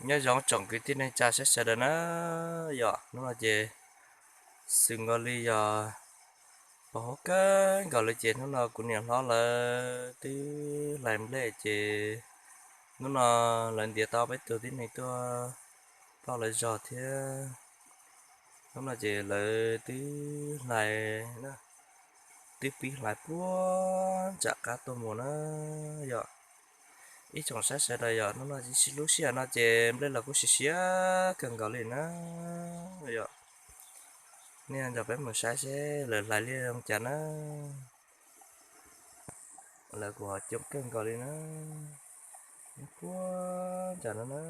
Nyob zoo tsoom kwv tij neej tsa sawv daws na, yog hnub no ces xws nkaus li yog pos huab kawg nkaus li ces hnub no kuv niam hlob lawv twb hlais nplej ces hnub no lawv ntiav tau peb tug tib neeg tuaj ploj lawv zog thiab. Hnub no ces lawv twb hlais, twb pib hlais puag nram qab tuaj mus na yom. Ib tsoom saib sawv daws yom, hnub no tsis sib hlub sij hawm no ces nplej los kuj siav siav kawg nkaus li na yom. Nej nrog peb mus saib seb lawv hlais li zoo cas na. Lawv kuj ho coob kawg nkaus li na, puag nram no na.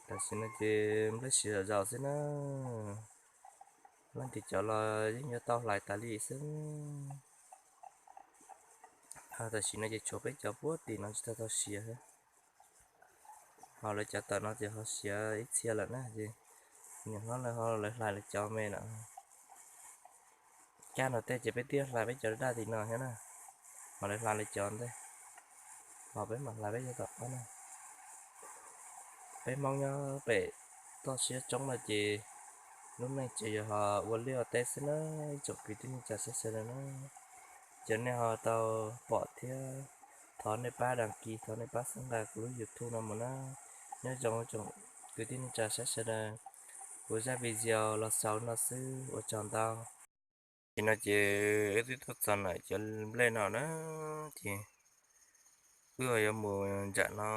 Tam sim no ces nplej siav zom zaws xwb na, leej twg cov los yeej yuav tau hlais tas li xwb. Tam sim no ces tshuav peb cov puag tim no tsis tau tau siav thiab. Ho lawv cov tom no ces ho siav ib txhia lawm na ces niam hlob lawv ho lawv hlais lawv cov me lawm. Caj no tej ces peb twb hlais peb cov daj tim no thiab na, ho lawv hlais lawv cov ntej, ho peb mam hlais peb cov tom qab na. Peb Hmoob nyob pem toj siab tsoob no ces lub neej tsev yog ho ua liaj ua teb xwb na, ib tsoom kwv tij neej tsa sawv daws na. Ces nej ho tau pom thiab, thov nej pab đăng ký, thov nej pab xab nqa kuv lub YouTube no mus na. Nyob zoo tsoom kwv tij neej tsa sawv daws, kuv zaj video los xaus no xwb, ua tsaug ntau. Tam sim no ces wb twb tuaj txog ntawm cov nplej no na, ces wb yuav mus nram no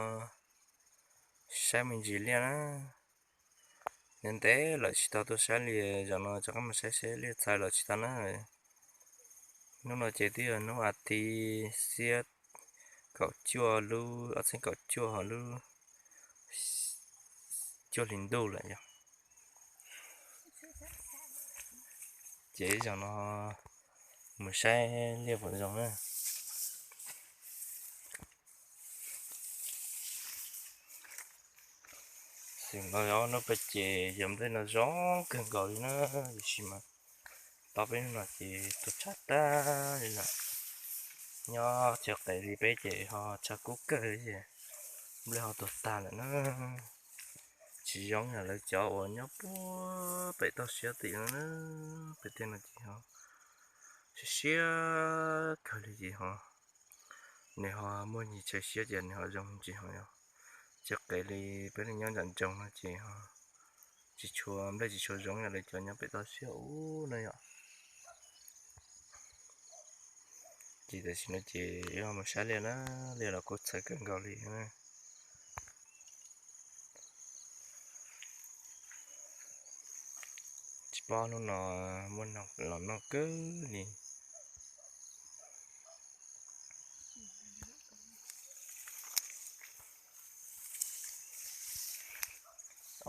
saib me ntsis liaj na. Ntev ntev lawm tsis tau tuaj saib liaj, zaum no rov qab mus saib seb liaj txhais los tsis tau na. Hnub no ces twb yog hnub as thiv xiab kaum cuaj lub ob txhiab kaum cuaj hauv lub cuaj hlis ntuj lawm yog. Ces zaum no mus saib liaj puas zoo na. Xws no ob hnub peb ces yog nplej no zoo kawg nkaus li na, tiam sis mas tau peb hnub no ces tuag tshav tag li lawm. Nyob chaw qes li peb ces ho tshav kub kawg li ces nplej ho tuag tag lawm na. Tsis zoo yam lawv cov uas nyob puag pem toj siab tim no na, pem tej no ces ho siab siab kawg li ces ho nws ho muaj nyias chaw siab ces nws ho zoo ntsis ho yog. Chaw qes li peb neeg nyob nram nroog no ces ho tsis tshua nplej tsis tshua zoo yam lawv cov nyob pem toj siab ub na yom. Ces tam sim no ces wb ho mus saib liaj na, liaj los kuj txhawv kawg nkaus li na. Tsis paub hnub no muaj neeg los noj kawg li.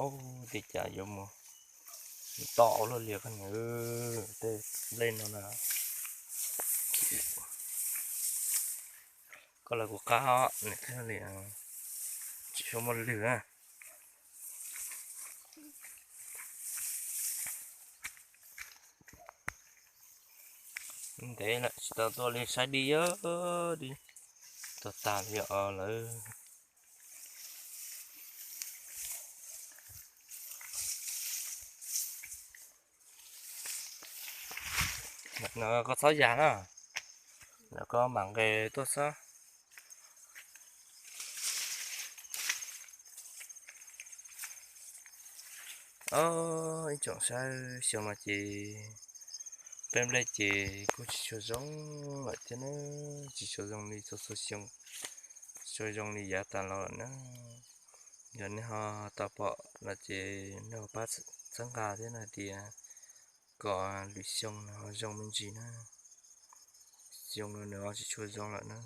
Ub, tej cas yuav mus tom ua luaj li koj niam, tej nplej no na. Koj lawv kuv qab os, niam thiab li, tsis tshua muaj lwg na. Ntev lawm tsis tau tuaj li, saib dib yog dib tuag tag li os lawm. No koj txhob yas na, lawm koj mam nqes tuaj xwb. Os, ib tsoom saib, xyoo no ces peb nplej ces kuj tsis tshua zoo lawm thiab na, tsis tshua zoo li txhua txhua xyoo, tsis tshua zoo li yav tas los lawm na. Yog nej ho tau pom no ces nej ho pab txhawb nqa thiab no hais tias kom lwm xyoo nws ho zoo me ntsis na. Xyoo no nws ho tsis tshua zoo lawm na.